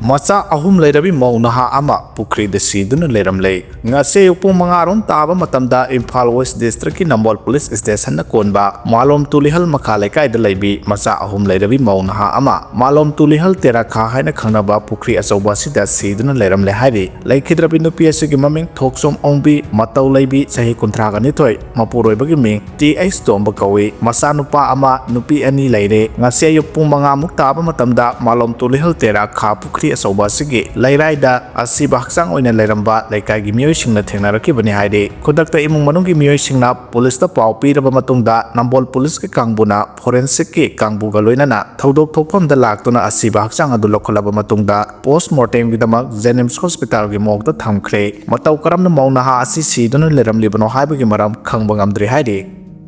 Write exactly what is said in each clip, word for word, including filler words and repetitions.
ꯃꯆꯥ ꯑꯍꯨꯝ ꯂꯩꯔꯕꯤ ꯃꯧ ꯅꯍꯥ ꯑꯃ ꯄꯨꯈ꯭ꯔꯤꯗ ꯁꯤꯗꯨꯅ ꯂꯩꯔꯝꯂꯦ꯫ ꯉꯁꯤ ꯑꯌꯨꯛ ꯄꯨꯡ ꯃꯉꯥ ꯔꯣꯝ ꯇꯥꯕ ꯃꯇꯝꯗ ꯏꯝꯐꯥꯜ ꯋꯦꯁ ꯗꯤꯁꯇ꯭ꯔꯤꯛꯀꯤ ꯅꯝꯕꯣꯜ ꯄꯨꯂꯤꯁ ꯁ꯭ꯇꯦꯁꯟꯅ ꯀꯣꯟꯕ ꯃꯥꯂꯣꯝ ꯇꯨꯂꯤꯍꯜ ꯃꯈꯥ ꯂꯩꯀꯥꯏꯗ ꯂꯩꯕꯤ ꯃꯆꯥ ꯑꯍꯨꯝ ꯂꯩꯔꯕꯤ ꯃꯧ ꯅꯍꯥ ꯑꯃ ꯃꯥꯂꯣꯝ ꯇꯨꯂꯤꯍꯜ ꯇꯦꯔꯥꯈꯥ ꯍꯥꯏꯅ ꯈꯪꯅꯕ ꯄꯨꯈ꯭ꯔꯤ ꯑꯆꯧꯕ ꯑꯁꯤꯗ ꯁꯤꯗꯨꯅ ꯂꯩꯔꯝꯂꯦ ꯍꯥꯏꯔꯤ꯫ ꯂꯩꯈꯤꯗ꯭ꯔꯕꯤ ꯅꯨꯄꯤ ꯑꯁꯤꯒꯤ ꯃꯃꯤꯡ ꯊꯣꯛꯆꯣꯝ ꯑꯣꯡꯕꯤ, ꯃꯇꯧ ꯂꯩꯕꯤ, ꯆꯍꯤ ꯀꯨꯟꯊ꯭ꯔꯥꯒ ꯅꯤꯊꯣꯏ, ꯃꯄꯨꯔꯣꯏꯕꯒꯤ ꯃꯤꯡ ꯇꯤ ꯑꯩꯆ ꯇꯣꯝꯕ ꯀꯧꯏ꯫ ꯃꯆꯥꯅꯨꯄꯥ ꯑꯃ, ꯅꯨꯄꯤ ꯑꯅꯤ ꯂꯩꯔꯦ꯫ ꯉꯁꯤ ꯑꯌꯨꯛ ꯄꯨꯡ ꯃꯉꯥꯃꯨꯛ ꯇꯥꯕ ꯃꯇꯝꯗ ꯃꯥꯂꯣꯝ ꯇꯨꯂꯤꯍꯜ ꯇꯦꯔꯥ ꯈꯥ ꯄꯨꯈ꯭ꯔꯤ ꯑꯆꯧꯕ ꯑꯁꯤꯒꯤ ꯂꯩꯔꯥꯏꯗ ꯑꯁꯤꯕ ꯍꯛꯆꯥꯡ ꯑꯣꯏꯅ ꯂꯩꯔꯝꯕ ꯂꯩꯀꯥꯏꯒꯤ ꯃꯤꯑꯣꯏꯁꯤꯡꯅ ꯊꯦꯡꯅꯔꯛꯈꯤꯕꯅꯤ ꯍꯥꯏꯔꯤ꯫ ꯈꯨꯗꯛꯇ ꯏꯃꯨꯡ ꯃꯅꯨꯡꯒꯤ ꯃꯤꯑꯣꯏꯁꯤꯡꯅ ꯄꯨꯂꯤꯁꯇ ꯄꯥꯎ ꯄꯤꯔꯕ ꯃꯇꯨꯡꯗ ꯅꯝꯕꯣꯜ ꯄꯨꯂꯤꯁꯀꯤ ꯀꯥꯡꯕꯨꯅ ꯐꯣꯔꯦꯟꯁꯤꯛꯀꯤ ꯀꯥꯡꯕꯨꯒ ꯂꯣꯏꯅꯅ ꯊꯧꯗꯣꯛ ꯊꯣꯛꯐꯝꯗ ꯂꯥꯛꯇꯨꯅ ꯑꯁꯤꯕ ꯍꯛꯆꯥꯡ ꯑꯗꯨ ꯂꯧꯈꯠꯂꯕ ꯃꯇꯨꯡꯗ ꯄꯣꯁꯃꯣꯔꯇꯦꯝꯒꯤꯗꯃꯛ ꯖꯦꯅꯤꯝꯁ ꯍꯣꯁꯄꯤꯇꯥꯜꯒꯤ ꯃꯣꯔꯒꯇ ꯊꯝꯈ꯭ꯔꯦ꯫ ꯃꯇꯧ ꯀꯔꯝꯅ ꯃꯧ ꯅꯍꯥ ꯑꯁꯤ ꯁꯤꯗꯨꯅ ꯂꯩꯔꯝꯂꯤꯕꯅꯣ ꯍꯥꯏꯕꯒꯤ ꯃꯔꯝ ꯈꯪꯕ ꯉꯝꯗ꯭ꯔꯤ ꯍꯥꯏꯔꯤ꯫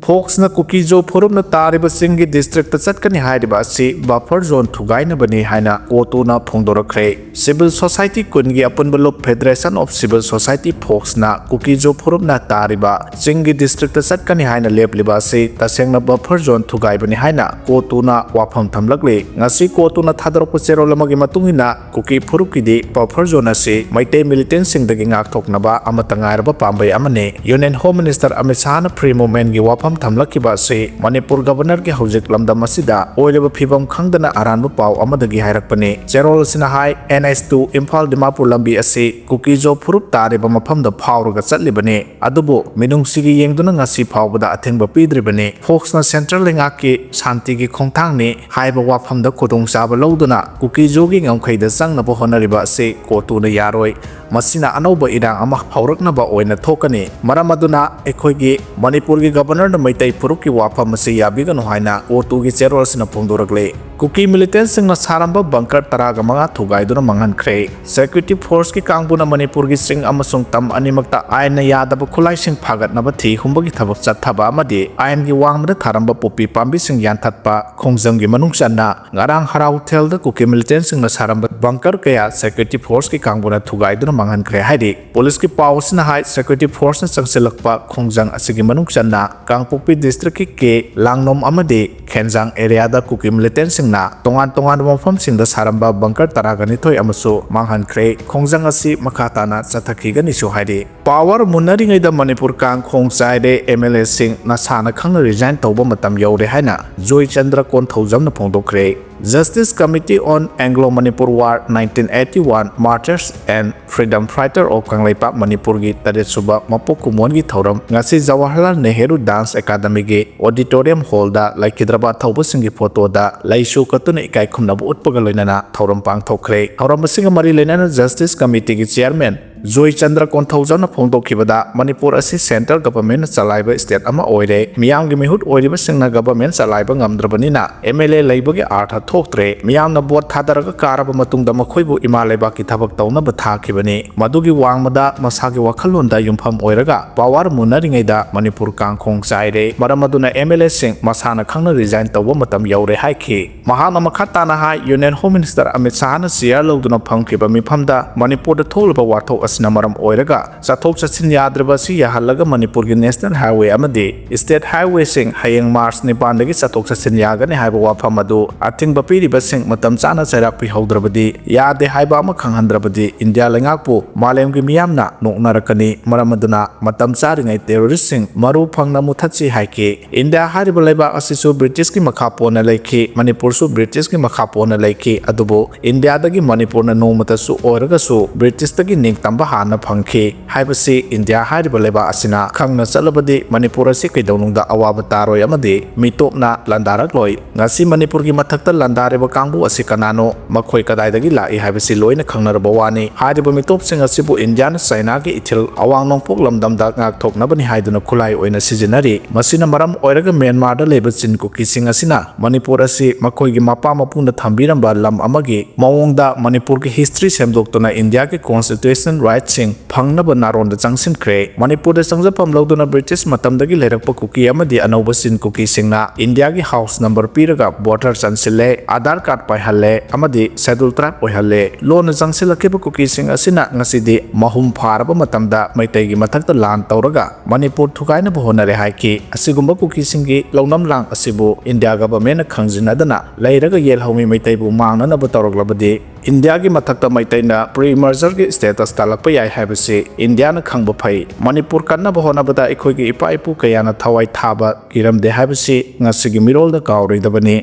ꯐꯣꯛꯁꯅ ꯀꯨꯀꯤꯖꯣ ꯐꯨꯔꯨꯞꯅ ꯇꯥꯔꯤꯕ ꯆꯤꯡꯒꯤ ꯗꯤꯁꯇ꯭ꯔꯤꯛꯇ ꯆꯠꯀꯅꯤ ꯍꯥꯏꯔꯤꯕ ꯑꯁꯤ ꯕꯐꯔ ꯖꯣꯟ ꯊꯨꯒꯥꯏꯅꯕꯅꯤ ꯍꯥꯏꯅ ꯀꯣꯇꯨꯅ ꯐꯣꯡꯗꯣꯔꯛꯈ꯭ꯔꯦ꯫ ꯁꯤꯚꯤꯜ ꯁꯣꯁꯥꯏꯇꯤ ꯀꯨꯟꯒꯤ ꯑꯄꯨꯟꯕ ꯂꯨꯞ ꯐꯦꯗꯔꯦꯁꯟ ꯑꯣꯐ ꯁꯤꯚꯤꯜ ꯁꯣꯁꯥꯏꯇꯤ ꯐꯣꯛꯁꯅ ꯀꯨꯀꯤꯖꯣ ꯐꯨꯔꯨꯞꯅ ꯇꯥꯔꯤꯕ ꯆꯤꯡꯒꯤ ꯗꯤꯁꯇ꯭ꯔꯤꯛꯇ ꯆꯠꯀꯅꯤ ꯍꯥꯏꯅ ꯂꯦꯞꯂꯤꯕ ꯑꯁꯤ ꯇꯁꯦꯡꯅ ꯕꯐꯔ ꯖꯣꯟ ꯊꯨꯒꯥꯏꯕꯅꯤ ꯍꯥꯏꯅ ꯀꯣꯇꯨꯅ ꯋꯥꯐꯝ ꯊꯝꯂꯛꯂꯤ꯫ ꯉꯁꯤ ꯀꯣꯇꯨꯅ ꯊꯥꯗꯣꯔꯛꯄ ꯆꯦꯔꯣꯜ ꯑꯃꯒꯤ ꯃꯇꯨꯡ ꯏꯟꯅ ꯀꯨꯀꯤ ꯐꯨꯔꯨꯞꯀꯤꯗꯤ ꯕꯐꯔ ꯖꯣꯟ ꯑꯁꯤ ꯃꯩꯇꯩ ꯃꯤꯂꯤꯇꯦꯟꯁꯤꯡꯗꯒꯤ ꯉꯥꯛꯊꯣꯛꯅꯕ ꯑꯃꯠꯇ ꯉꯥꯏꯔꯕ ꯄꯥꯝꯕꯩ ꯑꯃꯅꯤ꯫ ꯌꯨꯅꯤꯌꯟ ꯍꯣꯝ ꯃꯤꯅꯤꯁꯇꯔ ꯑꯃꯤꯠ ꯁꯥꯍꯅ ꯐ꯭ꯔꯤ ꯃꯨꯚꯃꯦꯟꯒꯤ ꯋꯥꯐꯝ ꯊꯝꯂꯛꯈꯤꯕ ꯑꯁꯤ ꯃꯅꯤꯄꯨꯔ ꯒꯕꯔꯅꯔꯒꯤ ꯍꯧꯖꯤꯛ ꯂꯝꯗꯝ ꯑꯁꯤꯗ ꯑꯣꯏꯔꯤꯕ ꯐꯤꯕꯝ ꯈꯪꯗꯅ ꯑꯔꯥꯟꯕ ꯄꯥꯎ ꯑꯃꯗꯒꯤ ꯍꯥꯏꯔꯛꯄꯅꯤ꯫ ꯆꯦꯔꯣꯜ ꯑꯁꯤꯅ ꯍꯥꯏ, N H two Imphal Dimapur ꯂꯝꯕꯤ ꯑꯁꯤ ꯀꯨꯀꯤꯖꯣ ꯐꯨꯔꯨꯞ ꯇꯥꯔꯤꯕ ꯃꯐꯝꯗ ꯐꯥꯎꯔꯒ ꯆꯠꯂꯤꯕꯅꯤ꯫ ꯑꯗꯨꯕꯨ ꯃꯤꯅꯨꯡꯁꯤꯒꯤ ꯌꯦꯡꯗꯨꯅ ꯉꯁꯤ ꯐꯥꯎꯕꯗ ꯑꯊꯤꯡꯕ ꯄꯤꯗ꯭ꯔꯤꯕꯅꯤ꯫ ꯐꯣꯛꯁꯅ ꯁꯦꯟꯇ꯭ꯔꯦꯜ ꯂꯩꯉꯥꯛꯀꯤ ꯁꯥꯟꯇꯤꯒꯤ ꯈꯣꯡꯊꯥꯡꯅꯤ ꯍꯥꯏꯕ ꯋꯥꯐꯝꯗ ꯈꯨꯗꯣꯡꯆꯥꯕ ꯂꯧꯗꯨꯅ ꯀꯨꯀꯤꯖꯣꯒꯤ ꯉꯝꯈꯩꯗ ꯆꯪꯅꯕ ꯍꯣꯠꯅꯔꯤꯕ ꯑꯁꯤ ꯀꯣꯇꯨꯅ ꯌꯥꯔꯣꯏ꯫ ꯃꯁꯤꯅ ꯑꯅꯧꯕ ꯏꯔꯥꯡ ꯑꯃ ꯍꯧꯔꯛꯅꯕ ꯑꯣꯏꯅ ꯊꯣꯛꯀꯅꯤ꯫ ꯃꯔꯝ ꯑꯗꯨꯅ ꯑꯩꯈꯣꯏꯒꯤ ꯃꯅꯤꯄꯨꯔꯒꯤ ꯒꯕꯔꯅꯔꯅ ꯃꯩꯇꯩ ꯐꯨꯔꯨꯞꯀꯤ ꯋꯥꯐꯝ ꯑꯁꯤ ꯌꯥꯕꯤꯒꯅꯨ ꯍꯥꯏꯅ ꯀꯣꯇꯨꯒꯤ ꯆꯦꯔꯣꯜ ꯑꯁꯤꯅ ꯐꯣꯡꯗꯣꯔꯛꯂꯤ꯫ ꯀꯨꯀꯤ ꯃꯤꯂꯤꯇꯦꯟꯁꯤꯡꯅ ꯁꯥꯔꯝꯕ ꯕꯪꯀꯔ ꯇꯔꯥꯒ ꯃꯉꯥ ꯊꯨꯒꯥꯏꯗꯨꯅ ꯃꯥꯡꯍꯟꯈ꯭ꯔꯦ꯫ ꯁꯦꯀ꯭ꯌꯨꯔꯤꯇꯤ ꯐꯣꯔꯁꯀꯤ ꯀꯥꯡꯕꯨꯅ ꯃꯅꯤꯄꯨꯔꯒꯤ ꯆꯤꯡ ꯑꯃꯁꯨꯡ ꯇꯝ ꯑꯅꯤꯃꯛꯇ ꯑꯥꯏꯟꯅ ꯌꯥꯗꯕ ꯈꯨꯠꯂꯥꯏꯁꯤꯡ ꯐꯥꯒꯠꯅꯕ ꯊꯤ ꯍꯨꯝꯕꯒꯤ ꯊꯕꯛ ꯆꯠꯊꯕ ꯑꯃꯗꯤ ꯑꯥꯏꯟꯒꯤ ꯋꯥꯡꯃꯗ ꯊꯥꯔꯝꯕ ꯄꯣꯄꯤ ꯄꯥꯝꯕꯤꯁꯤꯡ ꯌꯥꯟꯊꯠꯄ, ꯈꯣꯡꯖꯪꯒꯤ ꯃꯅꯨꯡ ꯆꯟꯅ ꯉꯔꯥꯡ ꯍꯔꯥꯎꯊꯦꯜꯗ ꯀꯨꯀꯤ ꯃꯤꯂꯤꯇꯦꯟꯁꯤꯡꯅ ꯁꯥꯔꯝꯕ ꯕꯪꯀꯔ ꯀꯌꯥ ꯁꯦꯀ꯭ꯌꯨꯔꯤꯇꯤ ꯐꯣꯔꯁꯀꯤ ꯀꯥꯡꯕꯨꯅ ꯊꯨꯒꯥꯏꯗꯨꯅ ꯃꯥꯡꯍꯟꯈ꯭ꯔꯦ ꯍꯥꯏꯔꯤ꯫ ꯄꯨꯂꯤꯁꯀꯤ ꯄꯥꯎ ꯑꯁꯤꯅ ꯍꯥꯏ, ꯁꯦꯀ꯭ꯌꯨꯔꯤꯇꯤ ꯐꯣꯔꯁꯅ ꯆꯪꯁꯤꯜꯂꯛꯄ ꯈꯣꯡꯖꯪ ꯑꯁꯤꯒꯤ ꯃꯅꯨꯡ ꯆꯟꯅ ꯀꯥꯡꯄꯣꯛꯄꯤ ꯗꯤꯁꯇ꯭ꯔꯤꯛꯀꯤ ꯀꯦ ꯂꯥꯡꯅꯣꯝ ꯑꯃꯗꯤ ꯈꯦꯟꯖꯥꯡ ꯑꯦꯔꯤꯌꯥꯗ ꯀꯨꯀꯤ ꯃꯤꯂꯤꯇꯦꯟꯁꯤꯡ ꯅ ꯇꯣꯉꯥꯟ ꯇꯣꯉꯥꯟꯕ ꯃꯐꯝꯁꯤꯡꯗ ꯁꯥꯔꯝꯕ ꯕꯪꯀꯔ ꯇꯔꯥꯒ ꯅꯤꯊꯣꯏ ꯑꯃꯁꯨ ꯃꯥꯡꯍꯟꯈ꯭ꯔꯦ꯫ ꯈꯣꯡꯖꯪ ꯑꯁꯤ ꯃꯈꯥ ꯇꯥꯅ ꯆꯠꯊꯈꯤꯒꯅꯤꯁꯨ ꯍꯥꯏꯔꯤ꯫ ꯄꯥꯋꯔ ꯃꯨꯟꯅꯔꯤꯉꯩꯗ ꯃꯅꯤꯄꯨꯔ ꯀꯥꯡ ꯈꯣꯡ ꯆꯥꯏꯔꯦ, ꯑꯦꯝ ꯑꯦꯜ ꯑꯦꯁꯤꯡ ꯅꯁꯥꯅ ꯈꯪꯅ ꯔꯤꯖꯥꯏꯟ ꯇꯧꯕ ꯃꯇꯝ ꯌꯧꯔꯦ ꯍꯥꯏꯅ Joychandra ꯀꯣꯟꯊꯧꯖꯝꯅ ꯐꯣꯡꯗꯣꯛꯈ꯭ꯔꯦ꯫ Justice Committee on Anglo Manipur War nineteen eighty-one Martyrs and Freedom Fighter of Kangleipak ꯃꯅꯤꯄꯨꯔꯒꯤ ꯇꯔꯦꯠ ꯁꯨꯕ ꯃꯄꯣꯛ ꯀꯨꯝꯑꯣꯟꯒꯤ ꯊꯧꯔꯝ ꯉꯁꯤ ꯖꯋꯥꯍꯔꯂꯥꯜ ꯅꯦꯍꯔꯨ ꯗꯥꯟꯁ ꯑꯦꯀꯥꯗꯃꯤꯒꯤ ꯑꯣꯗꯤꯇꯣꯔꯤꯌꯝ ꯍꯣꯜꯗ ꯂꯩꯈꯤꯗ꯭ꯔꯕ ꯑꯊꯧꯕꯁꯤꯡꯒꯤ ꯐꯣꯇꯣꯗ ꯂꯩꯁꯨ ꯀꯠꯇꯨꯅ ꯏꯀꯥꯏ ꯈꯨꯝꯅꯕ ꯎꯠꯄꯒ ꯂꯣꯏꯅꯅ ꯊꯧꯔꯝ ꯄꯥꯡꯊꯣꯛꯈ꯭ꯔꯦ꯫ ꯊꯧꯔꯝ ꯑꯁꯤꯒ ꯃꯔꯤ ꯂꯩꯅꯅ ꯖꯁꯇꯤꯁ ꯀꯃꯤꯇꯤꯒꯤ ꯆꯤꯌꯔꯃꯦꯟ ꯖꯣꯏꯆꯟꯗ꯭ꯔ ꯀꯣꯟꯊꯧꯖꯝꯅ ꯐꯣꯡꯗꯣꯛꯈꯤꯕꯗ, ꯃꯅꯤꯄꯨꯔ ꯑꯁꯤ ꯁꯦꯟꯇ꯭ꯔꯦꯜ ꯒꯚꯔꯟꯃꯦꯟꯠꯅ ꯆꯂꯥꯏꯕ ꯁ꯭ꯇꯦꯠ ꯑꯃ ꯑꯣꯏꯔꯦ꯫ ꯃꯤꯌꯥꯝꯒꯤ ꯃꯤꯍꯨꯠ ꯑꯣꯏꯔꯤꯕꯁꯤꯡꯅ ꯒꯚꯔꯟꯃꯦꯟꯠ ꯆꯂꯥꯏꯕ ꯉꯝꯗ꯭ꯔꯕꯅꯤꯅ ꯑꯦꯝ ꯑꯦꯜ ꯑꯦ ꯂꯩꯕꯒꯤ ꯑꯥꯔꯊ ꯊꯣꯛꯇ꯭ꯔꯦ꯫ ꯃꯤꯌꯥꯝꯅ ꯚꯣꯠ ꯊꯥꯗꯔꯒ ꯀꯥꯔꯕ ꯃꯇꯨꯡꯗ ꯃꯈꯣꯏꯕꯨ ꯏꯃꯥ ꯂꯩꯕꯥꯛꯀꯤ ꯊꯕꯛ ꯇꯧꯅꯕ ꯊꯥꯈꯤꯕꯅꯤ꯫ ꯃꯗꯨꯒꯤ ꯋꯥꯡꯃꯗ ꯃꯁꯥꯒꯤ ꯋꯥꯈꯜꯂꯣꯟꯗ ꯌꯨꯝꯐꯝ ꯑꯣꯏꯔꯒ ꯄꯥꯋꯔ ꯃꯨꯟꯅꯔꯤꯉꯩꯗ ꯃꯅꯤꯄꯨꯔ ꯀꯥꯡꯈꯣꯡ ꯆꯥꯏꯔꯦ꯫ ꯃꯔꯝ ꯑꯗꯨꯅ ꯑꯦꯝ ꯑꯦꯜ ꯑꯦꯁꯤꯡ ꯃꯁꯥꯅ ꯈꯪꯅ ꯔꯤꯖꯥꯏꯟ ꯇꯧꯕ ꯃꯇꯝ ꯌꯧꯔꯦ ꯍꯥꯏꯈꯤ꯫ ꯃꯍꯥꯛꯅ ꯃꯈꯥ ꯇꯥꯅ ꯍꯥꯏ, ꯌꯨꯅꯤꯌꯟ ꯍꯣꯝ ꯃꯤꯅꯤꯁꯇꯔ ꯑꯃꯤꯠ ꯁꯥꯍꯅ ꯆꯤꯌꯥꯔ ꯂꯧꯗꯨꯅ ꯐꯝꯈꯤꯕ ꯃꯤꯐꯝꯗ ꯃꯅꯤꯄꯨꯔꯗ ꯊꯣꯛꯂꯤꯕ ꯋꯥꯊꯣꯛ ꯑꯁꯤꯅ ꯃꯔꯝ ꯑꯣꯏꯔꯒ ꯆꯠꯊꯣꯛ ꯆꯠꯁꯤꯟ ꯌꯥꯗ꯭ꯔꯤꯕ ꯑꯁꯤ ꯌꯥꯍꯜꯂꯒ ꯃꯅꯤꯄꯨꯔꯒꯤ ꯅꯦꯁꯅꯦꯜ ꯍꯥꯏꯋꯦ ꯑꯃꯗꯤ ꯁ꯭ꯇꯦꯠ ꯍꯥꯏꯋꯦꯁꯤꯡ ꯍꯌꯦꯡ ꯃꯥꯔꯆ ꯅꯤꯄꯥꯟꯗꯒꯤ ꯆꯠꯊꯣꯛ ꯆꯠꯁꯤꯟ ꯌꯥꯒꯅꯤ ꯍꯥꯏꯕ ꯋꯥꯐꯝ ꯑꯗꯨ ꯑꯊꯤꯡꯕ ꯄꯤꯔꯤꯕꯁꯤꯡ ꯃꯇꯝ ꯆꯥꯅ ꯆꯩꯔꯥꯛ ꯄꯤꯍꯧꯗ꯭ꯔꯕꯗꯤ ꯌꯥꯗꯦ ꯍꯥꯏꯕ ꯑꯃ ꯈꯪꯍꯟꯗ꯭ꯔꯕꯗꯤ ꯏꯟꯗꯤꯌꯥ ꯂꯩꯉꯥꯛꯄꯨ ꯃꯥꯂꯦꯝꯒꯤ ꯃꯤꯌꯥꯝꯅ ꯅꯣꯛꯅꯔꯛꯀꯅꯤ꯫ ꯃꯔꯝ ꯑꯗꯨꯅ ꯃꯇꯝ ꯆꯥꯔꯤꯉꯩ ꯇꯦꯔꯣꯔꯤꯁ꯭ꯠꯁꯤꯡ ꯃꯔꯨ ꯐꯪꯅ ꯃꯨꯊꯠꯁꯤ ꯍꯥꯏꯈꯤ꯫ ꯏꯟꯗꯤꯌꯥ ꯍꯥꯏꯔꯤꯕ ꯂꯩꯕꯥꯛ ꯑꯁꯤꯁꯨ ꯕ꯭ꯔꯤꯇꯤꯁꯀꯤ ꯃꯈꯥ ꯄꯣꯟꯅ ꯂꯩꯈꯤ꯫ ꯃꯅꯤꯄꯨꯔꯁꯨ ꯕ꯭ꯔꯤꯇꯤꯁꯀꯤ ꯃꯈꯥ ꯄꯣꯟꯅ ꯂꯩꯈꯤ꯫ ꯑꯗꯨꯕꯨ ꯏꯟꯗꯤꯌꯥꯗꯒꯤ ꯃꯅꯤꯄꯨꯔꯅ ꯅꯣꯡꯃꯇꯁꯨ ꯑꯣꯏꯔꯒꯁꯨ ꯕ꯭ꯔꯤꯇꯤꯁꯇꯒꯤ ꯅꯤꯡꯇꯝꯕ ꯍꯥꯟꯅ ꯐꯪꯈꯤ ꯍꯥꯏꯕꯁꯤ ꯏꯟꯗꯤꯌꯥ ꯍꯥꯏꯔꯤꯕ ꯂꯩꯕꯥꯛ ꯑꯁꯤꯅ ꯈꯪꯅ ꯆꯠꯂꯕꯗꯤ ꯃꯅꯤꯄꯨꯔ ꯑꯁꯤ ꯀꯩꯗꯧꯅꯨꯡꯗ ꯑꯋꯥꯕ ꯇꯥꯔꯣꯏ ꯑꯃꯗꯤ ꯃꯤꯇꯣꯞꯅ ꯂꯥꯟꯗꯥꯔꯛꯂꯣꯏ꯫ ꯉꯁꯤ ꯃꯅꯤꯄꯨꯔꯒꯤ ꯃꯊꯛꯇ ꯂꯥꯟꯗꯥꯔꯤꯕ ꯀꯥꯡꯕꯨ ꯑꯁꯤ ꯀꯅꯥꯅꯣ, ꯃꯈꯣꯏ ꯀꯗꯥꯏꯗꯒꯤ ꯂꯥꯛꯏ ꯍꯥꯏꯕꯁꯤ ꯂꯣꯏꯅ ꯈꯪꯅꯔꯕ ꯋꯥꯅꯤ꯫ ꯍꯥꯏꯔꯤꯕ ꯃꯤꯇꯣꯞꯁꯤꯡ ꯑꯁꯤꯕꯨ ꯏꯟꯗꯤꯌꯥꯅ ꯆꯥꯏꯅꯥꯒꯤ ꯏꯊꯤꯜ ꯑꯋꯥꯡ ꯅꯣꯡꯄꯣꯛ ꯂꯝꯗꯝꯗ ꯉꯥꯛꯊꯣꯛꯅꯕꯅꯤ ꯍꯥꯏꯗꯨꯅ ꯈꯨꯠꯂꯥꯏ ꯑꯣꯏꯅ ꯁꯤꯖꯤꯟꯅꯔꯤ꯫ ꯃꯁꯤꯅ ꯃꯔꯝ ꯑꯣꯏꯔꯒ ꯃ꯭ꯌꯥꯟꯃꯥꯔꯗ ꯂꯩꯕ ꯆꯤꯟ ꯀꯨꯀꯤꯁꯤꯡ ꯑꯁꯤꯅ ꯃꯅꯤꯄꯨꯔ ꯑꯁꯤ ꯃꯈꯣꯏꯒꯤ ꯃꯄꯥ ꯃꯄꯨꯅ ꯊꯝꯕꯤꯔꯝꯕ ꯂꯝ ꯑꯃꯒꯤ ꯃꯑꯣꯡꯗ ꯃꯅꯤꯄꯨꯔꯒꯤ ꯍꯤꯁꯇ꯭ꯔꯤ ꯁꯦꯝꯗꯣꯛꯇꯨꯅ ꯏꯟꯗꯤꯌꯥꯒꯤ ꯀꯣꯟꯁꯇꯤꯇ꯭ꯌꯨꯁꯟ ꯔꯥꯏꯠꯁꯤꯡ ꯐꯪꯅꯕ ꯅꯥꯔꯣꯟꯗ ꯆꯪꯁꯤꯟꯈ꯭ꯔꯦ꯫ ꯃꯅꯤꯄꯨꯔꯗ ꯆꯪꯖꯐꯝ ꯂꯧꯗꯨꯅ ꯕ꯭ꯔꯤꯇꯤꯁ ꯃꯇꯝꯗꯒꯤ ꯂꯩꯔꯛꯄ ꯀꯨꯀꯤ ꯑꯃꯗꯤ ꯑꯅꯧꯕ ꯆꯤꯟ ꯀꯨꯀꯤꯁꯤꯡꯅ ꯏꯟꯗꯤꯌꯥꯒꯤ ꯍꯥꯎꯁ ꯅꯝꯕꯔ ꯄꯤꯔꯒ ꯚꯣꯇꯔ ꯆꯟꯁꯤꯜꯂꯦ, ꯑꯥꯙꯥꯔ ꯀꯥꯔꯗ ꯄꯥꯏꯍꯜꯂꯦ ꯑꯃꯗꯤ ꯁꯦꯗꯨꯜ ꯇ꯭ꯔꯥꯏꯕ ꯑꯣꯏꯍꯜꯂꯦ꯫ ꯂꯣꯟꯅ ꯆꯪꯁꯤꯜꯂꯛꯈꯤꯕ ꯀꯨꯀꯤꯁꯤꯡ ꯑꯁꯤꯅ ꯉꯁꯤꯗꯤ ꯃꯍꯨꯝ ꯐꯥꯔꯕ ꯃꯇꯝꯗ ꯃꯩꯇꯩꯒꯤ ꯃꯊꯛꯇ ꯂꯥꯟ ꯇꯧꯔꯒ ꯃꯅꯤꯄꯨꯔ ꯊꯨꯒꯥꯏꯅꯕ ꯍꯣꯠꯅꯔꯦ ꯍꯥꯏꯈꯤ꯫ ꯑꯁꯤꯒꯨꯝꯕ ꯀꯨꯀꯤꯁꯤꯡꯒꯤ ꯂꯧꯅꯝ ꯂꯥꯡ ꯑꯁꯤꯕꯨ ꯏꯟꯗꯤꯌꯥ ꯒꯚꯔꯟꯃꯦꯟꯠꯅ ꯈꯪꯖꯤꯟꯅꯗꯅ ꯂꯩꯔꯒ ꯌꯦꯜꯍꯧꯃꯤ ꯃꯩꯇꯩꯕꯨ ꯃꯥꯡꯅꯅꯕ ꯇꯧꯔꯛꯂꯕꯗꯤ ꯏꯟꯗꯤꯌꯥꯒꯤ ꯃꯊꯛꯇ ꯃꯩꯇꯩꯅ ꯄ꯭ꯔꯤ ꯃꯔꯖꯔꯒꯤ ꯁ꯭ꯇꯦꯇꯁ ꯇꯥꯜꯂꯛꯄ ꯌꯥꯏ ꯍꯥꯏꯕꯁꯤ ꯏꯟꯗꯤꯌꯥꯅ ꯈꯪꯕ ꯐꯩ꯫ ꯃꯅꯤꯄꯨꯔ ꯀꯟꯅꯕ ꯍꯣꯠꯅꯕꯗ ꯑꯩꯈꯣꯏꯒꯤ ꯏꯄꯥ ꯏꯄꯨ ꯀꯌꯥꯅ ꯊꯋꯥꯏ ꯊꯥꯕ ꯀꯤꯔꯝꯗꯦ ꯍꯥꯏꯕꯁꯤ ꯉꯁꯤꯒꯤ ꯃꯤꯔꯣꯜꯗ ꯀꯥꯎꯔꯣꯏꯗꯕꯅꯤ꯫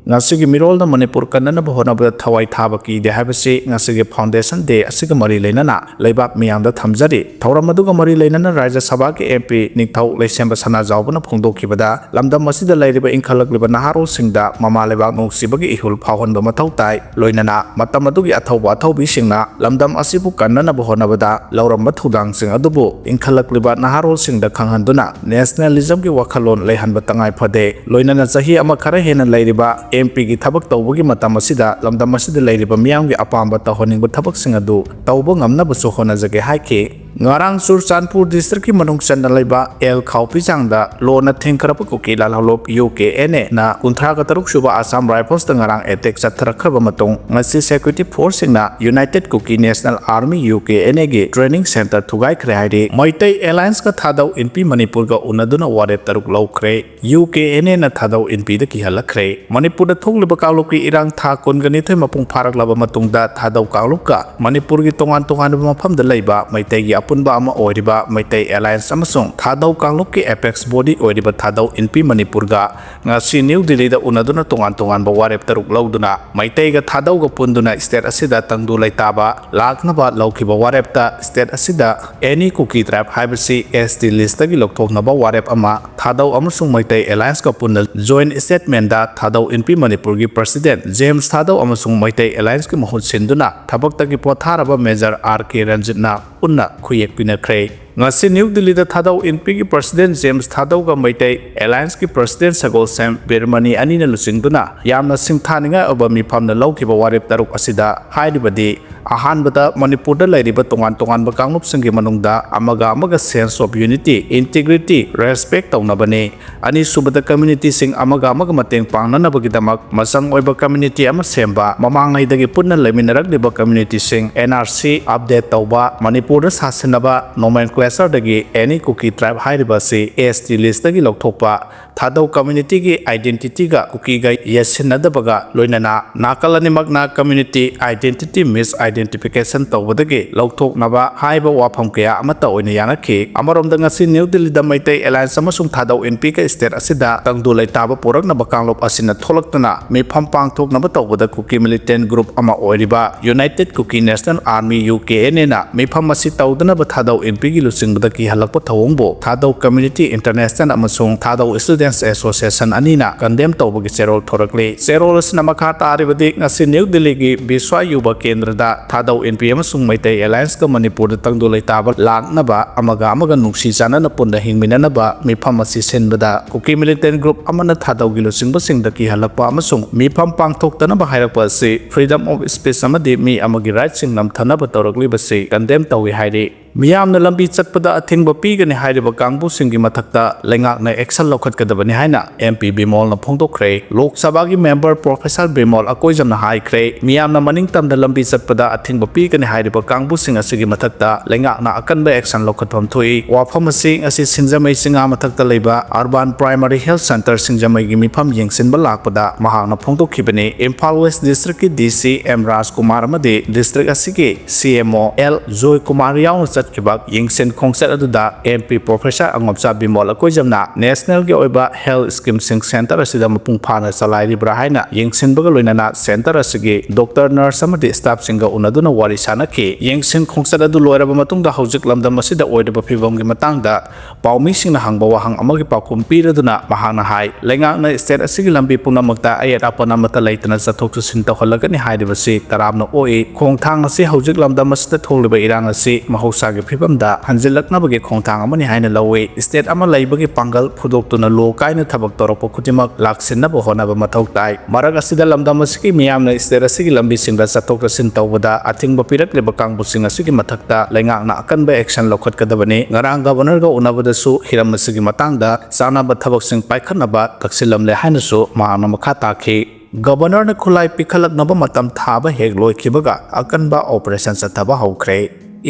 ꯉꯁꯤꯒꯤ ꯃꯤꯔꯣꯜꯅ ꯃꯅꯤꯄꯨꯔ ꯀꯟꯅꯅꯕ ꯍꯣꯠꯅꯕꯗ ꯊꯋꯥꯏ ꯊꯥꯕ ꯀꯤꯗꯦ ꯍꯥꯏꯕꯁꯤ ꯉꯁꯤꯒꯤ ꯐꯥꯎꯟꯗꯦꯁꯟ ꯗꯦ ꯑꯁꯤꯒ ꯃꯔꯤ ꯂꯩꯅꯅ ꯂꯩꯕꯥꯛ ꯃꯤꯌꯥꯝꯗ ꯊꯝꯖꯔꯤ꯫ ꯊꯧꯔꯝ ꯑꯗꯨꯒ ꯃꯔꯤ ꯂꯩꯅꯅ ꯔꯥꯖ꯭ꯌ ꯁꯚꯥꯒꯤ ꯑꯦꯝ ꯄꯤ ꯅꯤꯡꯊꯧ ꯂꯩꯁꯦꯝꯕ ꯁꯅꯥꯖꯥꯎꯕꯅ ꯐꯣꯡꯗꯣꯛꯈꯤꯕꯗ, ꯂꯝꯗꯝ ꯑꯁꯤꯗ ꯂꯩꯔꯤꯕ ꯏꯟꯈꯠꯂꯛꯂꯤꯕ ꯅꯍꯥꯔꯣꯜꯁꯤꯡꯗ ꯃꯃꯥ ꯂꯩꯕꯥꯛ ꯅꯨꯡꯁꯤꯕꯒꯤ ꯏꯍꯨꯜ ꯐꯥꯎꯍꯟꯕ ꯃꯊꯧ ꯇꯥꯏ꯫ ꯂꯣꯏꯅꯅ ꯃꯇꯝ ꯑꯗꯨꯒꯤ ꯑꯊꯧꯕ ꯑꯊꯧꯕꯤꯁꯤꯡꯅ ꯂꯝꯗꯝ ꯑꯁꯤꯕꯨ ꯀꯟꯅꯅꯕ ꯍꯣꯠꯅꯕꯗ ꯂꯧꯔꯝꯕ ꯊꯧꯗꯥꯡꯁꯤꯡ ꯑꯗꯨꯕꯨ ꯏꯟꯈꯠꯂꯛꯂꯤꯕ ꯅꯍꯥꯔꯣꯜꯁꯤꯡꯗ ꯈꯪꯍꯟꯗꯨꯅ ꯅꯦꯁꯅꯦꯂꯤꯖꯝꯒꯤ ꯋꯥꯈꯜꯂꯣꯟ ꯂꯩꯍꯟꯕ ꯇꯉꯥꯏ ꯐꯗꯦ꯫ ꯂꯣꯏꯅꯅ ꯆꯍꯤ ꯑꯃ ꯈꯔ ꯍꯦꯟꯅ ꯂꯩꯔꯤꯕ ꯑꯦꯝ ꯄꯤꯒꯤ ꯊꯕꯛ ꯇꯧꯕꯒꯤ ꯃꯇꯝ ꯑꯁꯤꯗ ꯂꯝꯗꯝ ꯑꯁꯤꯗ ꯂꯩꯔꯤꯕ ꯃꯤꯌꯥꯝꯒꯤ ꯑꯄꯥꯝꯕ ꯇꯧꯍꯟꯅꯤꯡꯕ ꯊꯕꯛꯁꯤꯡ ꯑꯗꯨ ꯇꯧꯕ ꯉꯝꯅꯕꯁꯨ ꯍꯣꯠꯅꯖꯒꯦ ꯍꯥꯏꯈꯤ꯫ ꯉꯔꯥꯡ ꯆꯨꯔꯆꯥꯟꯄꯨꯔ ꯗꯤꯁꯇ꯭ꯔꯤꯛꯀꯤ ꯃꯅꯨꯡ ꯆꯟꯅ ꯂꯩꯕ ꯑꯦꯜ ꯈꯥꯎꯄꯤꯖꯥꯡꯗ ꯂꯣꯟꯅ ꯊꯤꯡꯈ꯭ꯔꯕ ꯀꯨꯀꯤ ꯂꯥꯜꯍꯧꯂꯨꯞ ꯌꯨ ꯀꯦ ꯑꯦꯟ ꯑꯦꯅ ꯀꯨꯟꯊ꯭ꯔꯥꯒ ꯇꯔꯨꯛ ꯁꯨꯕ ꯑꯁꯥꯝ ꯔꯥꯏꯐꯜꯁꯇ ꯉꯔꯥꯡ ꯑꯦꯇꯦꯛ ꯆꯠꯊꯔꯛꯈ꯭ꯔꯕ ꯃꯇꯨꯡ, ꯉꯁꯤ ꯁꯦꯀ꯭ꯌꯨꯔꯤꯇꯤ ꯐꯣꯔꯁꯁꯤꯡꯅ united Kuki national army, U K N ꯑꯦꯒꯤ ꯇ꯭ꯔꯦꯅꯤꯡ ꯁꯦꯟꯇꯔ ꯊꯨꯒꯥꯏꯈ꯭ꯔꯦ ꯍꯥꯏꯔꯤ꯫ ꯃꯩꯇꯩ ꯑꯦꯂꯥꯌꯟꯁꯀ ꯊꯥꯗꯧ ꯏꯟꯄꯤ ꯃꯅꯤꯄꯨꯔꯒ ꯎꯅꯗꯨꯅ ꯋꯥꯔꯦꯞ ꯇꯔꯨꯛ ꯂꯧꯈ꯭ꯔꯦ꯫ ꯌꯨ ꯀꯦ ꯑꯦꯟ ꯑꯦꯅ ꯊꯥꯗꯧ ꯏꯟꯄꯤꯗ ꯀꯤꯍꯜꯂꯛꯈ꯭ꯔꯦ꯫ ꯃꯅꯤꯄꯨꯔꯗ ꯊꯣꯛꯂꯤꯕ ꯀꯥꯡꯂꯨꯞꯀꯤ ꯏꯔꯥꯡ ꯊꯥ ꯀꯨꯟꯒ ꯅꯤꯊꯣꯏ ꯃꯄꯨꯡ ꯐꯥꯔꯛꯂꯕ ꯃꯇꯨꯡꯗ ꯊꯥꯗꯧ ꯀꯥꯡꯂꯨꯞꯀ ꯃꯅꯤꯄꯨꯔꯒꯤ ꯇꯣꯉꯥꯟ ꯇꯣꯉꯥꯟꯕ ꯃꯐꯝꯗ ꯂꯩꯕ ꯃꯩꯇꯩꯒꯤ ꯑꯄꯨꯟꯕ ꯑꯃ ꯑꯣꯏꯔꯤꯕ ꯃꯩꯇꯩ ꯑꯦꯂꯥꯌꯟꯁ ꯑꯃꯁꯨꯡ ꯊꯥꯗꯧ ꯀꯥꯡꯂꯨꯞꯀꯤ ꯑꯦꯄꯦꯛꯁ ꯕꯣꯗꯤ ꯑꯣꯏꯔꯤꯕ ꯊꯥꯗꯧ ꯏꯟꯄꯤ ꯃꯅꯤꯄꯨꯔꯒ ꯉꯁꯤ ꯅ꯭ꯌꯨ ꯗꯤꯜꯂꯤꯗ ꯎꯅꯗꯨꯅ ꯇꯣꯉꯥꯟ ꯇꯣꯉꯥꯟꯕ ꯋꯥꯔꯦꯞ ꯇꯔꯨꯛ ꯂꯧꯗꯨꯅ ꯃꯩꯇꯩꯒ ꯊꯥꯗꯧꯒ ꯄꯨꯟꯗꯨꯅ ꯁ꯭ꯇꯦꯠ ꯑꯁꯤꯗ ꯇꯪꯗꯨ ꯂꯩꯇꯥꯕ ꯂꯥꯛꯅꯕ ꯂꯧꯈꯤꯕ ꯋꯥꯔꯦꯞꯇ ꯁ꯭ꯇꯦꯠ ꯑꯁꯤꯗ ꯑꯦꯅꯤ ꯀꯨꯀꯤ ꯇ꯭ꯔꯥꯏꯕ ꯍꯥꯏꯕꯁꯤ ꯑꯦꯁ ꯇꯤ ꯂꯤꯁꯇꯒꯤ ꯂꯧꯊꯣꯛꯅꯕ ꯋꯥꯔꯦꯞ ꯑꯃ ꯊꯥꯗꯧ ꯑꯃꯁꯨꯡ ꯃꯩꯇꯩ ꯑꯦꯂꯥꯌꯟꯁꯀ ꯄꯨꯟꯅ ꯖꯣꯏꯟꯠ ꯁ꯭ꯇꯦꯠꯃꯦꯟꯗ ꯊꯥꯗꯧ ꯏꯟꯄꯤ ꯃꯅꯤꯄꯨꯔꯒꯤ ꯄ꯭ꯔꯁꯤꯗꯦꯟꯠ ꯖꯦꯝꯁ ꯊꯥꯗꯧ ꯑꯃꯁꯨꯡ ꯃꯩꯇꯩ ꯑꯦꯂꯥꯌꯟꯁꯀꯤ ꯃꯍꯨꯠ ꯁꯤꯟꯗꯨꯅ ꯊꯕꯛꯇꯒꯤ ꯄꯣꯊꯥꯔꯕ ꯃꯦꯖꯔ ꯑꯥꯔ ꯀꯦ ꯔꯟꯖꯤꯠꯅ ꯄꯨꯟꯅ ꯈꯨꯌꯦꯛ ꯄꯤꯅꯈ꯭ꯔꯦ꯫ ꯉꯁꯤ ꯅ꯭ꯌꯨ ꯗꯤꯜꯂꯤꯗ ꯊꯥꯗꯧ ꯏꯟꯄꯤꯒꯤ ꯄ꯭ꯔꯁꯤꯗꯦꯟ ꯖꯦꯝꯁ ꯊꯥꯗꯧꯒ ꯃꯩꯇꯩ ꯑꯦꯂꯥꯌꯟꯁꯀꯤ ꯄ꯭ꯔꯁꯤꯗꯦꯟ ꯁꯒꯣꯜꯁꯦꯝ ꯕꯤꯔꯃꯅꯤ ꯑꯅꯤꯅ ꯂꯨꯆꯤꯡꯗꯨꯅ ꯌꯥꯝꯅ ꯁꯤꯡꯊꯥꯅꯤꯡꯉꯥꯏ ꯑꯣꯏꯕ ꯃꯤꯐꯝꯗ ꯂꯧꯈꯤꯕ ꯋꯥꯔꯦꯞ ꯇꯔꯨꯛ ꯑꯁꯤꯗ ꯍꯥꯏꯔꯤꯕꯗꯤ, ꯑꯍꯥꯟꯕꯗ, ꯃꯅꯤꯄꯨꯔꯗ ꯂꯩꯔꯤꯕ ꯇꯣꯉꯥꯟ ꯇꯣꯉꯥꯟꯕ ꯀꯥꯡꯂꯨꯞꯁꯤꯡꯒꯤ ꯃꯅꯨꯡꯗ ꯑꯃꯒ ꯑꯃꯒ sense of unity, integrity, respect ꯇꯧꯅꯕꯅꯤ꯫ ꯑꯅꯤꯁꯨꯕꯗ, ꯀꯝꯃ꯭ꯌꯨꯅꯤꯇꯤꯁꯤꯡ ꯑꯃꯒ ꯑꯃꯒ ꯃꯇꯦꯡ ꯄꯥꯡꯅꯅꯕꯒꯤꯗꯃꯛ ꯃꯆꯪ ꯑꯣꯏꯕ ꯀꯝꯃ꯭ꯌꯨꯅꯤꯇꯤ ꯑꯃ ꯁꯦꯝꯕ, ꯃꯃꯥꯡꯉꯩꯗꯒꯤ ꯄꯨꯟꯅ ꯂꯩꯃꯤꯟꯅꯔꯛꯂꯤꯕ ꯀꯝꯃ꯭ꯌꯨꯅꯤꯇꯤꯁꯤꯡ N R C update ꯇꯧꯕ, ꯃꯅꯤꯄꯨꯔꯗ ꯁꯥꯁꯤꯟꯅꯕ nomenclatureꯗꯒꯤ any Kuki tribe ꯍꯥꯏꯔꯤꯕ ꯑꯁꯤ S T listꯇꯒꯤ ꯂꯧꯊꯣꯛꯄ, ꯊꯥꯗꯧ ꯀꯝꯃ꯭ꯌꯨꯅꯤꯇꯤꯒꯤ identityꯒ ꯀꯨꯀꯤꯒ ꯌꯦꯠꯁꯤꯟꯅꯗꯕꯒ ꯂꯣꯏꯅꯅ ꯅꯥꯀꯜ ꯑꯅꯤꯃꯛꯅ community identity misidentification ꯇꯧꯕꯗꯒꯤ ꯂꯧꯊꯣꯛꯅꯕ ꯍꯥꯏꯕ ꯋꯥꯐꯝ ꯀꯌꯥ ꯑꯃꯠꯇ ꯑꯣꯏꯅ ꯌꯥꯅꯈꯤ꯫ ꯑꯃꯔꯣꯝꯗ, ꯉꯁꯤ ꯅ꯭ꯌꯨ ꯗꯤꯜꯂꯤꯗ ꯃꯩꯇꯩ ꯑꯦꯂꯥꯌꯟꯁ ꯑꯃꯁꯨꯡ ꯊꯥꯗꯧ ꯏꯟꯄꯤꯒ state ꯑꯁꯤꯗ ꯇꯪꯗꯨ ꯂꯩꯇꯥꯕ ꯄꯨꯔꯛꯅꯕ ꯀꯥꯡꯂꯨꯞ ꯑꯁꯤꯅ ꯊꯣꯛꯂꯛꯇꯨꯅ ꯃꯤꯐꯝ ꯄꯥꯡꯊꯣꯛꯅꯕ ꯇꯧꯕꯗ ꯀꯨꯀꯤ militant group ꯑꯃ ꯑꯣꯏꯔꯤꯕ United Kuki National Army, U K N Aꯅ ꯃꯤꯐꯝ ꯑꯁꯤ ꯇꯧꯗꯅꯕ ꯊꯥꯗꯧ ꯏꯟꯄꯤꯒꯤ ꯂꯨꯆꯤꯡꯕꯗ ꯀꯤꯍꯜꯂꯛꯄ ꯊꯧꯑꯣꯡꯕꯨ ꯊꯥꯗꯧ Community International ꯑꯃꯁꯨꯡ ꯊꯥꯗꯧ Students Association ꯑꯅꯤꯅ condemn ꯇꯧꯕꯒꯤ ꯆꯦꯔꯣꯜ ꯊꯣꯔꯛꯂꯤ꯫ ꯆꯦꯔꯣꯜ ꯑꯁꯤꯅ ꯃꯈꯥ ꯇꯥꯔꯤꯕꯗꯤ, ꯉꯁꯤ ꯅ꯭ꯌꯨ ꯗꯤꯜꯂꯤꯒꯤ ꯕꯤꯁ꯭ꯋꯥ ꯌꯨꯕ ꯀꯦꯟꯗ꯭ꯔꯗ ꯊꯥꯗꯧ ꯏꯟꯄꯤ ꯑꯃꯁꯨꯡ ꯃꯩꯇꯩ ꯑꯦꯂꯥꯌꯟꯁꯀ ꯃꯅꯤꯄꯨꯔꯗ ꯇꯪꯗꯨ ꯂꯩꯇꯥꯕ ꯂꯥꯛꯅꯕ, ꯑꯃꯒ ꯑꯃꯒ ꯅꯨꯡꯁꯤ ꯆꯥꯟꯅꯅ ꯄꯨꯟꯅ ꯍꯤꯡꯃꯤꯟꯅꯅꯕ ꯃꯤꯐꯝ ꯑꯁꯤ ꯁꯤꯟꯕꯗ ꯀꯨꯀꯤ militant group ꯑꯃꯅ ꯊꯥꯗꯧꯒꯤ ꯂꯨꯆꯤꯡꯕꯁꯤꯡꯗ ꯀꯤꯍꯜꯂꯛꯄ ꯑꯃꯁꯨꯡ ꯃꯤꯐꯝ ꯄꯥꯡꯊꯣꯛꯇꯅꯕ ꯍꯥꯏꯔꯛꯄ ꯑꯁꯤ freedom of speech ꯑꯃꯗꯤ ꯃꯤ ꯑꯃꯒꯤ rightꯁꯤꯡ ꯅꯝꯊꯅꯕ ꯇꯧꯔꯛꯂꯤꯕꯁꯤ condemn ꯇꯧꯏ ꯍꯥꯏꯔꯤ꯫ ꯃꯤꯌꯥꯝꯅ ꯂꯝꯕꯤ ꯆꯠꯄꯗ ꯑꯊꯤꯡꯕ ꯄꯤꯒꯅꯤ ꯍꯥꯏꯔꯤꯕ ꯀꯥꯡꯕꯨꯁꯤꯡꯒꯤ ꯃꯊꯛꯇ ꯂꯩꯉꯥꯛꯅ action ꯂꯧꯈꯠꯀꯗꯕꯅꯤ ꯍꯥꯏꯅ M P ꯕꯤꯃꯣꯜꯅ ꯐꯣꯡꯗꯣꯛꯈ꯭ꯔꯦ꯫ ꯂꯣꯛ ꯁꯚꯥꯒꯤ member Professor ꯕꯤꯃꯣꯜ ꯑꯀꯣꯏꯖꯝꯅ ꯍꯥꯏꯈ꯭ꯔꯦ, ꯃꯤꯌꯥꯝꯅ ꯃꯅꯤꯡ ꯇꯝꯗ ꯂꯝꯕꯤ ꯆꯠꯄꯗ ꯑꯊꯤꯡꯕ ꯄꯤꯒꯅꯤ ꯍꯥꯏꯔꯤꯕ ꯀꯥꯡꯕꯨꯁꯤꯡ ꯑꯁꯤꯒꯤ ꯃꯊꯛꯇ ꯂꯩꯉꯥꯛꯅ ꯑꯀꯟꯕ action ꯂꯧꯈꯠꯐꯝ ꯊꯣꯛꯏ꯫ ꯋꯥꯐꯝ ꯑꯁꯤ ꯉꯁꯤ ꯁꯤꯡꯖꯃꯩ ꯆꯤꯉꯥ ꯃꯊꯛꯇ ꯂꯩꯕ Urban Primary Health Center ꯁꯤꯡꯖꯃꯩꯒꯤ ꯃꯤꯐꯝ ꯌꯦꯡꯁꯤꯟꯕ ꯂꯥꯛꯄꯗ ꯃꯍꯥꯛꯅ ꯐꯣꯡꯗꯣꯛꯈꯤꯕꯅꯤ꯫ Imphal West Districtꯀꯤ D C M ꯔꯥꯖꯀꯨꯃꯥꯔ ꯑꯃꯗꯤ district ꯑꯁꯤꯒꯤ C M O L Joykumar ꯌꯥꯎꯅ ꯆꯠꯈꯤꯕ ꯌꯦꯡꯁꯤꯟ ꯈꯣꯡꯆꯠ ꯑꯗꯨꯗ M P Professor ꯑꯉꯣꯝꯆꯥ ꯕꯤꯃꯣꯜ ꯑꯀꯣꯏꯖꯝꯅ nationalꯒꯤ ꯑꯣꯏꯕ health schemeꯁꯤꯡ center ꯑꯁꯤꯗ ꯃꯄꯨꯡ ꯐꯥꯅ ꯆꯂꯥꯏꯔꯤꯕ꯭ꯔꯥ ꯍꯥꯏꯅ ꯌꯦꯡꯁꯤꯟꯕꯒ ꯂꯣꯏꯅꯅ center ꯑꯁꯤꯒꯤ doctor, nurse ꯑꯃꯗꯤ staffꯁꯤꯡꯒ ꯎꯅꯗꯨꯅ ꯋꯥꯔꯤ ꯁꯥꯅꯈꯤ꯫ ꯌꯦꯡꯁꯤꯟ ꯈꯣꯡꯆꯠ ꯑꯗꯨ ꯂꯣꯏꯔꯕ ꯃꯇꯨꯡꯗ ꯍꯧꯖꯤꯛ ꯂꯝꯗꯝ ꯑꯁꯤꯗ ꯑꯣꯏꯔꯤꯕ ꯐꯤꯕꯝꯒꯤ ꯃꯇꯥꯡꯗ ꯄꯥꯎꯃꯤꯁꯤꯡꯅ ꯍꯪꯕ ꯋꯥꯍꯪ ꯑꯃꯒꯤ ꯄꯥꯎꯈꯨꯝ ꯄꯤꯔꯗꯨꯅ ꯃꯍꯥꯛꯅ ꯍꯥꯏ, ꯂꯩꯉꯥꯛꯅ state ꯑꯁꯤꯒꯤ ꯂꯝꯕꯤ ꯄꯨꯝꯅꯃꯛꯇ ꯑꯌꯦꯠ ꯑꯄꯟ ꯑꯃꯠꯇ ꯂꯩꯇꯅ ꯆꯠꯊꯣꯛ ꯆꯠꯁꯤꯟ ꯇꯧꯍꯜꯂꯒꯅꯤ ꯍꯥꯏꯔꯤꯕꯁꯤ ꯇꯔꯥꯝꯅ ꯑꯣꯛꯏ꯫ ꯈꯣꯡꯊꯥꯡ ꯑꯁꯤ ꯍꯧꯖꯤꯛ ꯂꯝꯗꯝ ꯑꯁꯤꯗ ꯊꯣꯛꯂꯤꯕ ꯏꯔꯥꯡ ꯑꯁꯤ ꯃꯍꯧꯁꯥ ꯒꯤ ꯐꯤꯕꯝꯗ ꯍꯟꯖꯤꯜꯂꯛꯅꯕꯒꯤ ꯈꯣꯡꯊꯥꯡ ꯑꯃꯅꯤ ꯍꯥꯏꯅ ꯂꯧꯏ꯫ ꯁ꯭ꯇꯦꯠ ꯑꯃ ꯂꯩꯕꯒꯤ ꯄꯥꯡꯒꯜ ꯐꯨꯗꯣꯛꯇꯨꯅ ꯂꯣ ꯀꯥꯏꯅ ꯊꯕꯛ ꯇꯧꯔꯛꯄ ꯈꯨꯗꯤꯡꯃꯛ ꯂꯥꯛꯁꯤꯟꯅꯕ ꯍꯣꯠꯅꯕ ꯃꯊꯧ ꯇꯥꯏ꯫ ꯃꯔꯛ ꯑꯁꯤꯗ ꯂꯝꯗꯝ ꯑꯁꯤꯒꯤ ꯃꯤꯌꯥꯝꯅ ꯁ꯭ꯇꯦꯠ ꯑꯁꯤꯒꯤ ꯂꯝꯕꯤꯁꯤꯡꯗ ꯆꯠꯊꯣꯛ ꯆꯠꯁꯤꯟ ꯇꯧꯕꯗ ꯑꯊꯤꯡꯕ ꯄꯤꯔꯛꯂꯤꯕ ꯀꯥꯡꯕꯨꯁꯤꯡ ꯑꯁꯤꯒꯤ ꯃꯊꯛꯇ ꯂꯩꯉꯥꯛꯅ ꯑꯀꯟꯕ ꯑꯦꯛꯁꯟ ꯂꯧꯈꯠꯀꯗꯕꯅꯤ꯫ ꯉꯔꯥꯡ ꯒꯕꯔꯅꯔꯒ ꯎꯅꯕꯗꯁꯨ ꯍꯤꯔꯝ ꯑꯁꯤꯒꯤ ꯃꯇꯥꯡꯗ ꯆꯥꯅꯕ ꯊꯕꯛꯁꯤꯡ ꯄꯥꯏꯈꯠꯅꯕ ꯇꯛꯁꯤꯜꯂꯝꯂꯦ ꯍꯥꯏꯅꯁꯨ ꯃꯍꯥꯛꯅ ꯃꯈꯥ ꯇꯥꯈꯤ꯫ ꯒꯕꯔꯅꯔꯅ ꯈꯨꯠꯂꯥꯏ ꯄꯤꯈꯠꯂꯛꯅꯕ ꯃꯇꯝ ꯊꯥꯕ ꯍꯦꯛ ꯂꯣꯏꯈꯤꯕꯒ ꯑꯀꯟꯕ ꯑꯣꯄꯔꯦꯁꯟ ꯆꯠꯊꯕ ꯍꯧꯈ꯭ꯔꯦ꯫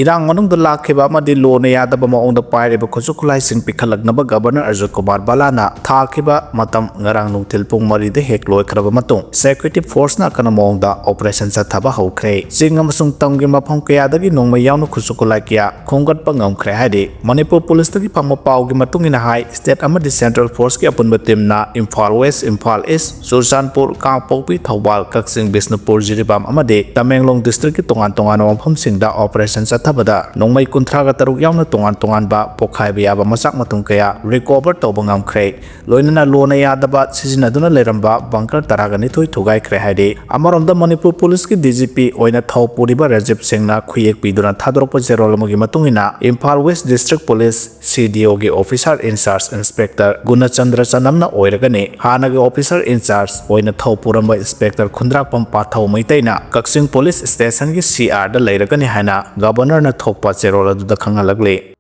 ꯏꯔꯥꯡ ꯃꯅꯨꯡꯗ ꯂꯥꯛꯈꯤꯕ ꯑꯃꯗꯤ ꯂꯣꯅ ꯌꯥꯗꯕ ꯃꯑꯣꯡꯗ ꯄꯥꯏꯔꯤꯕ ꯈꯨꯠꯁꯨ ꯈꯨꯠꯂꯥꯏꯁꯤꯡ ꯄꯤꯈꯠꯂꯛꯅꯕ ꯒꯕꯔꯅꯔ ꯑꯖꯣꯏ ꯀꯨꯃꯥꯔ ꯕꯂꯥꯅ ꯊꯥꯈꯤꯕ ꯃꯇꯝ ꯉꯔꯥꯡ ꯅꯨꯡꯊꯤꯜ ꯄꯨꯡ ꯃꯔꯤꯗ ꯍꯦꯛ ꯂꯣꯏꯈ꯭ꯔꯕ ꯃꯇꯨꯡ ꯁꯦꯀ꯭ꯌꯨꯔꯤꯇꯤ ꯐꯣꯔꯁꯅ ꯑꯀꯟꯕ ꯃꯑꯣꯡꯗ ꯑꯣꯄꯔꯦꯁꯟ ꯆꯠꯊꯕ ꯍꯧꯈ꯭ꯔꯦ꯫ ꯆꯤꯡ ꯑꯃꯁꯨꯡ ꯇꯝꯒꯤ ꯃꯐꯝ ꯀꯌꯥꯗꯒꯤ ꯅꯣꯡꯃꯩ ꯌꯥꯎꯅ ꯈꯨꯠꯁꯨ ꯈꯨꯠꯂꯥꯏ ꯀꯌꯥ ꯈꯣꯝꯒꯠꯄ ꯉꯝꯈ꯭ꯔꯦ ꯍꯥꯏꯔꯤ꯫ ꯃꯅꯤꯄꯨꯔ ꯄꯨꯂꯤꯁꯇꯒꯤ ꯐꯪꯕ ꯄꯥꯎꯒꯤ ꯃꯇꯨꯡ ꯏꯟꯅ ꯍꯥꯏ, ꯁ꯭ꯇꯦꯠ ꯑꯃꯗꯤ ꯁꯦꯟꯇ꯭ꯔꯦꯜ ꯐꯣꯔꯁꯀꯤ ꯑꯄꯨꯟꯕ ꯇꯤꯝꯅ ꯏꯝꯐꯥꯜ ꯋꯦꯁ, ꯏꯝꯐꯥꯜ ꯏꯁ, ꯆꯨꯔꯆꯥꯟꯄꯨꯔ, ꯀꯥꯡꯄꯣꯛꯄꯤ, ꯊꯧꯕꯥꯜ, ꯀꯛꯆꯤꯡ, ꯕꯤꯁꯅꯨꯄꯨꯔ, ꯖꯤꯔꯤꯕꯥꯝ ꯑꯃꯗꯤ ꯇꯃꯦꯡꯂꯣꯡ ꯗꯤꯁꯇ꯭ꯔꯤꯛꯀꯤ ꯇꯣꯉꯥꯟ ꯇꯣꯉꯥꯟꯕ ꯃꯐꯝꯁꯤꯡꯗ ꯑꯣꯄꯔꯦꯁꯟ ꯆꯠꯊꯕꯗ ꯅꯣꯡꯃꯩ ꯀꯨꯟꯊ꯭ꯔꯥꯒ ꯇꯔꯨꯛ ꯌꯥꯎꯅ ꯇꯣꯉꯥꯟ ꯇꯣꯉꯥꯟꯕ ꯄꯣꯈꯥꯏꯕ ꯌꯥꯕ ꯃꯆꯥꯛ ꯃꯊꯨꯝ ꯀꯌꯥ ꯔꯤꯀꯣꯚꯔ ꯇꯧꯕ ꯉꯝꯈ꯭ꯔꯦ꯫ ꯂꯣꯏꯅꯅ ꯂꯣꯅ ꯌꯥꯗꯕ ꯁꯤꯖꯤꯟꯅꯗꯨꯅ ꯂꯩꯔꯝꯕ ꯕꯪꯀꯔ ꯇꯔꯥꯒ ꯅꯤꯊꯣꯏ ꯊꯨꯒꯥꯏꯈ꯭ꯔꯦ ꯍꯥꯏꯔꯤ꯫ ꯑꯃꯔꯣꯝꯗ ꯃꯅꯤꯄꯨꯔ ꯄꯨꯂꯤꯁꯀꯤ ꯗꯤ ꯖꯤ ꯄꯤ ꯑꯣꯏꯅ ꯊꯧ ꯄꯨꯔꯤꯕ ꯔꯥꯖꯤꯕ ꯁꯤꯡꯅ ꯈꯨꯌꯦꯛ ꯄꯤꯗꯨꯅ ꯊꯥꯗꯣꯔꯛꯄ ꯆꯦꯔꯣꯜ ꯑꯃꯒꯤ ꯃꯇꯨꯡ ꯏꯟꯅ ꯏꯝꯐꯥꯜ ꯋꯦꯁ ꯗꯤꯁꯇ꯭ꯔꯤꯛ ꯄꯨꯂꯤꯁ ꯁꯤ ꯗꯤ ꯑꯣꯒꯤ ꯑꯣꯐꯤꯁꯥꯔ ꯏꯟꯆꯥꯔꯖ ꯏꯟꯁꯄꯦꯛꯇꯔ ꯒꯨꯅꯆꯟꯗ꯭ꯔ ꯆꯅꯝꯅ ꯑꯣꯏꯔꯒꯅꯤ꯫ ꯍꯥꯟꯅꯒꯤ ꯑꯣꯐꯤꯁꯥꯔ ꯏꯟꯆꯥꯔꯖ ꯑꯣꯏꯅ ꯊꯧ ꯄꯨꯔꯝꯕ ꯏꯟꯁꯄꯦꯛꯇꯔ ꯈꯨꯟꯗ꯭ꯔꯥꯛꯄꯝ ꯄꯥꯊꯧ ꯃꯩꯇꯩꯅ ꯀꯛꯆꯤꯡ ꯄꯨꯂꯤꯁ ꯁ꯭ꯇꯦꯁꯟꯒꯤ ꯁꯤ ꯑꯥꯔꯗ ꯂꯩꯔꯒꯅꯤ ꯍꯥꯏꯅ ꯒꯕꯔꯅꯔꯅ ꯊꯣꯛꯄ ꯆꯦꯔꯣꯜ ꯑꯗꯨꯗ ꯈꯪꯍꯜꯂꯛꯂꯤ꯫